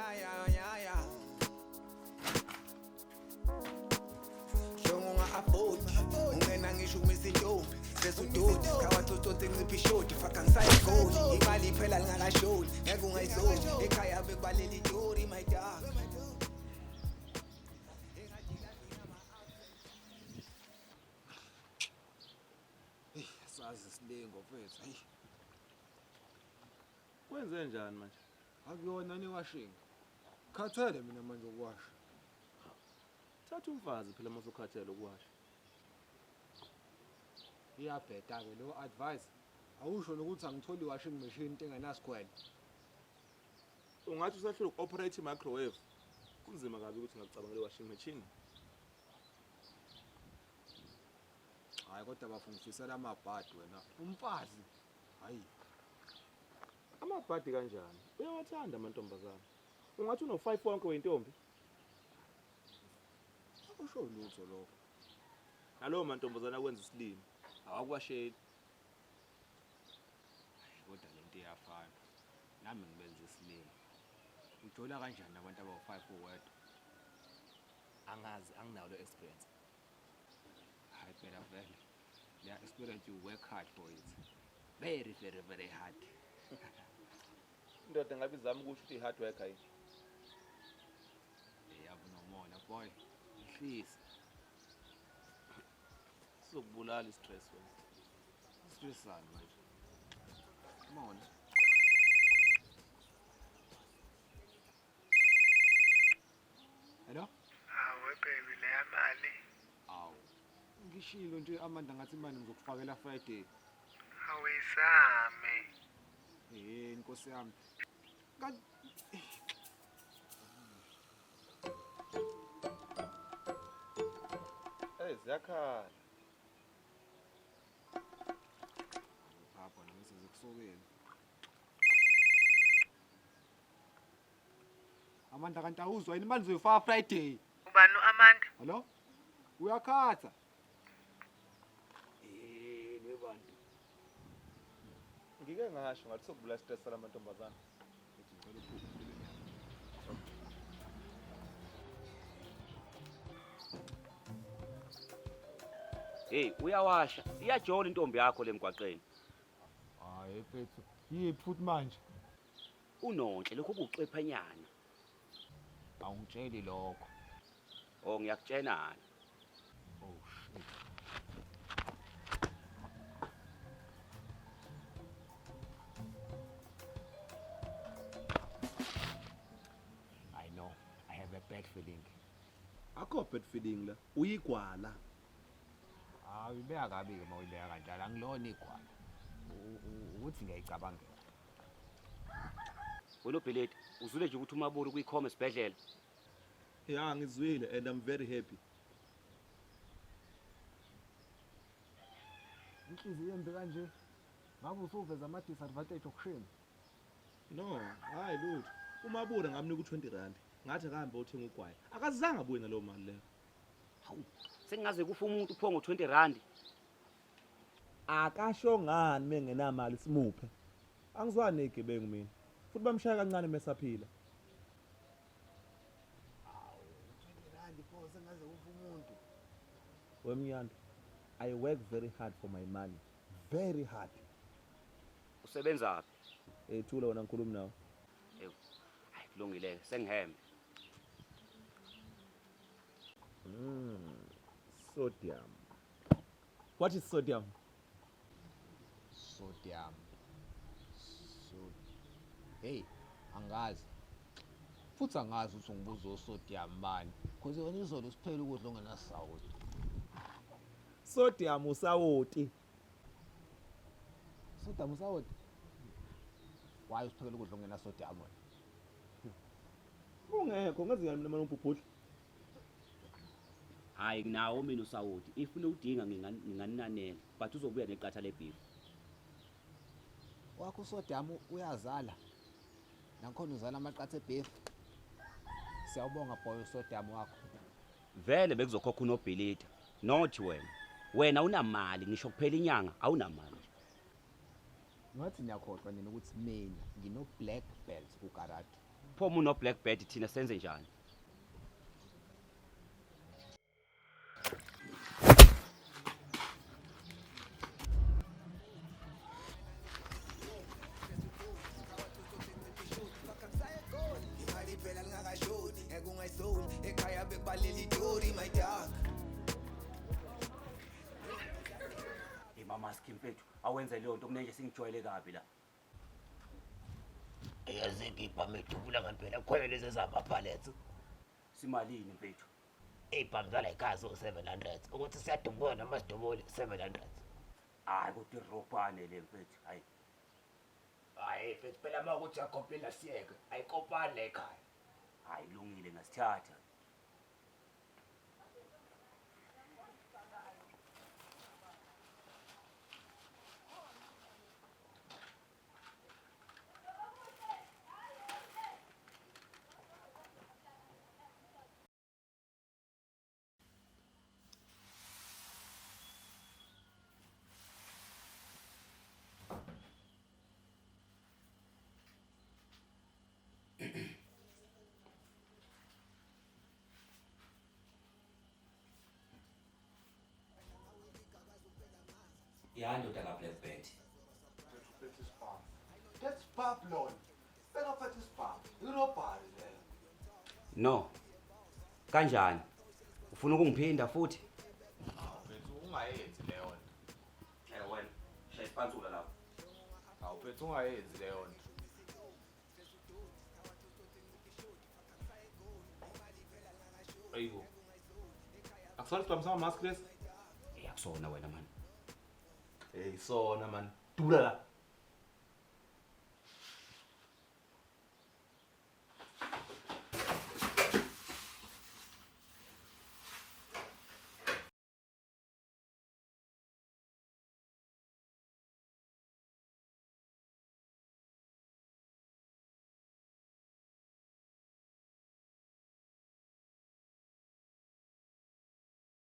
Yeah. Hlongo afford ungena ngisho umisa intombi sesudoti khawatototi nciphi ishoti faka ngisayigoli imali phela lingakashoni ngeke ungayizoli ekhaya bekubalela itori my dog. Sazi silingo mfethu. Hayi. Kwenze njani manje? Akuyona ni washing. Khathele mina manje ukuwasha. Thatha umfazi phela uma usukhathele ukuwasha. Iyabheda ke lo advice. Awusho nokuthi angitholi washing machine into engenasikhwele. Ungathi usahlula uku-operate i-microwave. Kunzima kabi ukuthi ngakucabangela i-washing machine. Hayi kodwa bafungifisela amabhadi wena. Umfazi. Hayi. Amabhadi kanjani? Uyawathanda amantombazane. Ungathi uno-5 wonke wentombi. Awusho lutho lokho. Nalowo mantombazane akwenza isilima. Awakuwasheli. Hayi kodwa lento iyafana. Nami ngibenza isilima. Ujola kanjani nabantu abawu-5 uwedwa? Angazi, anginawo lo experience. Hayi phela vele. Leya experience you work hard for it. Very very very hard. Indoda ngabe izama ukusho ukuthi i-hard worker yini. Yabo nomona boy. Ihlise. Sizokubulala i-stress wena. Stressani manje. Come on. Hello? Hawe baby, leya mali. Awu. Ngishilo nje Amanda ngathi manje ngizokufakela Friday. Awuyizame. Eh Nkosi yami. Kanti Hey ziyakhala. Phapha nami sezikusukile. Amanda kanti awuzwa yini imali uzoyifaka Friday. Ubani u-Amanda? Hello? Uyakhatha. Eh nebantu. Ngike ngasho ngathi sokubulala stress salamantombazane. Ethi ngicela uphume. Hey, uyawasha. Iyajola intombi yakho lemgwaqeni. Hayi mfethu, yiphi futhi manje? Unonhle lokhu kucwephanyana. Awungitsheli lokho. Oh ngiyakutshenana. Oh shit. I know. I have a bad feeling. Akho bad feeling la. Uyigwala. Hayi ubeka kabi ke mawuyibeka kanjalo angilona igwala. Ukuthi ngiyayicabangela. Wena Bheleti, uzwile nje ukuthi uMaburu kuyikhoma esibhedlela. Ya ngizwile and I'm very happy. Inhliziyo embi kanje. Ngabe usuveza ama disadvantage okushini. No, hayi lutho. uMabura ngamnika u20 rand. Ngathi akahambe othenga ugwayi. Akazange abuye nalowo mali leyo. Hawu, sengaze kufa umuntu uphiwa ngo20 rand. Akasho ngani mengenamali simuphe. Angizwani nezigebengu mina. Futhi bamshaya kancane mesaphila. Awu, 20 rand pho sengaze kufa umuntu. Wemnyando, I work very hard for my money. Very hard. Usebenza phi? Eh thula wena ngikhuluma nawe. Ewu. Hayi kulungile, sengihembe. Sodium. What is sodium? Sodium. So Hey, angazi. Futhi angazi ukuthi ungibuza osodium bani. Because wena izolo siphela ukudla ongenasawoti. Sodium usawoti. Sodium usawoti. Why usiphekela ukudla ongenasodium wena? Ungekho ngenze mina manje umbhubhudla. Hayi nawo mina usawoti. If unodinga nginganinanela, but uzobuya neqatha lebeef. Wakho usodium uyazala. Nakhona uzala amaqatha ebeef. Siyawubonga boy usodium wakho. Vele bekuzokhokha uNobhilita, not wena. Wena unamali ngisho kuphela inyanga awunamali. Ngathi niyakhohlwa nina ukuthi mina ngino black belt kukarate. Pho uma uno-blackbird thina senze njani? Imali phela lingakashoni ngeke ungayisoli ekhaya bekubalela itori my dog. Hey mama mfethu, awenze leyo nto kunenje singijwayele kabi la. Eyaziphi ibhamu edubula ngempela khona lezi ezama-pallets. Simalini mfethu? Iy'bhamu zala ekhaya ziwu-700 ukuthi siyadubula noma sidubuli 700. Hayi kodwa irobhane le mfethu. Hayi. Hhayi mfethu phela uma kuthi uyakhomplela siyeke ayikopani la ekhaya. Hayi kulungile ngasithatha. Ya ndoda ka-Blackbird. Uphethe isibhamu. That's Babylon. Bekaphethe isibhamu. Irobhari leyo. No. Kanjani? Ufuna ukungiphinda futhi? Mfethu ungayenzi leyo nto. Eh wena, shaya isipansula lapho. Awu mfethu ungayenzi leyo nto. Ayibo. Akusona isibhamu sama-mask lesi? Eh akusona wena man. Hey sona man. Dubula la.